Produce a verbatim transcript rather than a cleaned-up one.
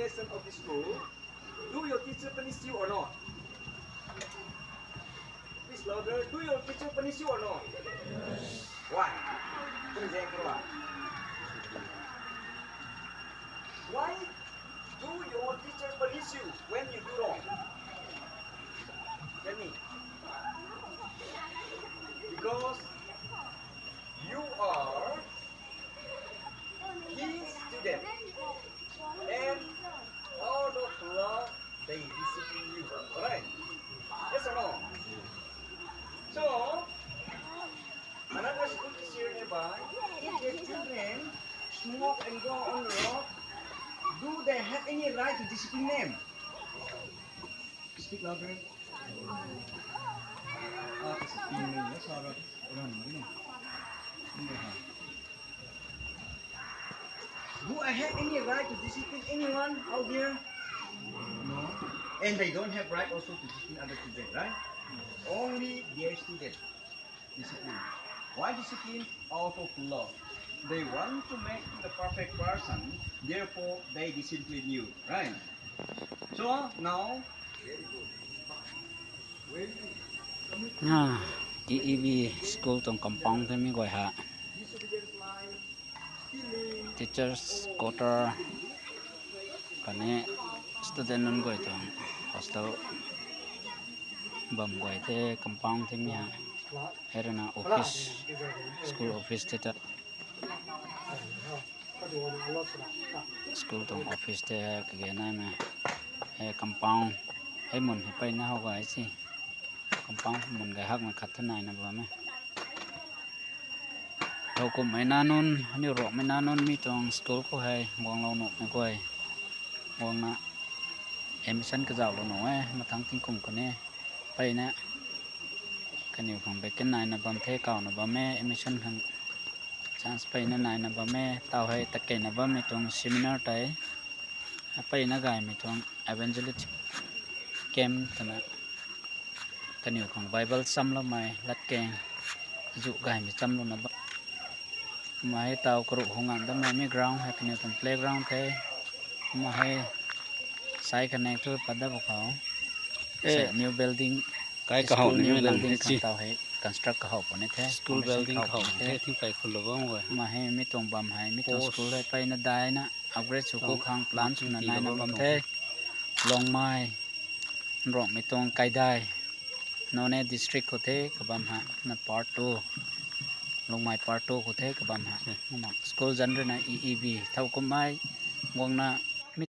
Lesson of the school, do your teacher punish you or not? Please louder. Do your teacher punish you or not? Why? Please answer why. Why do your teacher punish you when you do wrong? Tell me. Because you are his student. And out of love, they discipline you. Correct? Yes or no? So, another school teacher nearby, if their children smoke and go on the road, do they have any right to discipline them? Speak louder. Ah, kasi pin ni, yes, louder. Orang ni. Ini ha. Do I have any right to discipline anyone out there? No. And they don't have right also to discipline other children, right? Only their student discipline. Why discipline? Out of love. They want to make you the perfect person, therefore they discipline you, right? So now, Ha, E E B school tuang compound the mi guai ha. Teachers quarter kani student nunc guai tuang hostel bam guai the compound the mi ha. Hairana office, school office the ta. School tuang office the ha kage nai me. Hai compound. Hai mun hai paina hao gai si. Compound mun gai hak mai khat thainai na bamme. Thokum mai nanun, aniu rok mai nanun mi tuang school ku hai, wanglou nuh mai guai. Wangna admission kazao lou nuh-e, mathang tingkum kune. Paina, kaniu khang bekenai na bam the kao na bamme, admission khang chance paina nai na bamme, tao hai takena bamme tuang seminar tai. Paina gai mi tuang evangelistic camp tana. Kaniu khang Bible chamlou mai ladkeng ju gai mi chamlou na ba. Mai tao karu hungam da mai mi ground hai kaniu tuang playground the. Mai sai kane tu padabo khao. Eh, new building, kai kahao school ni new building khang tao hai construct kahao pone the. School building kahao pone the, thingpai khullo bam we. Mai mi tuang bam hai mi tuang school hai paina daina upgrade suku khang plan suna naina bam the. Longmai, Nrokmai tuang kaidai, Noney district khu the kabam ha, na part two, Longmai part two khu the kabam ha. School zan rina E E B thokum mai, wangna